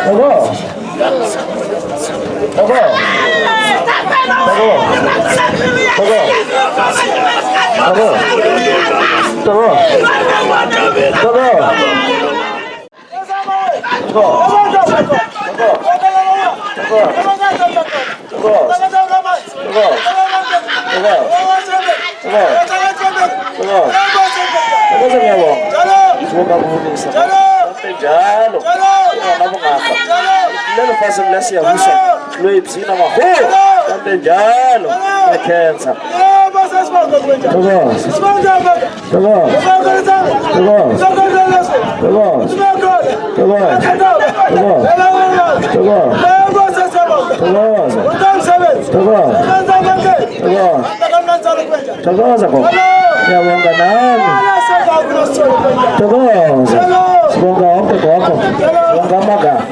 Thokoza. Thokoza. Thokoza. Thokoza. Thokoza. Thokoza. Thokoza ngiyabonga. Sibonga kuhulisa. Njalo. Ngiyabonga bongaka. Lelo faseng la Siyabuswa. Loyibzina maholo. Kambe njalo. Ngiyakhensa. Thokoza. Thokoza. Thokoza. Thokoza. Thokoza. Thokoza. Thokoza. Thokoza. Thokoza. Thokoza gogo. Ngiyabonga nami. Thokoza. Sibonga wonke gogo. Sibonga amagama.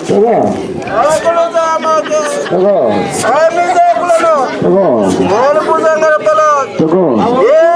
Thokoza. Thokoza. Thokoza. Thokoza.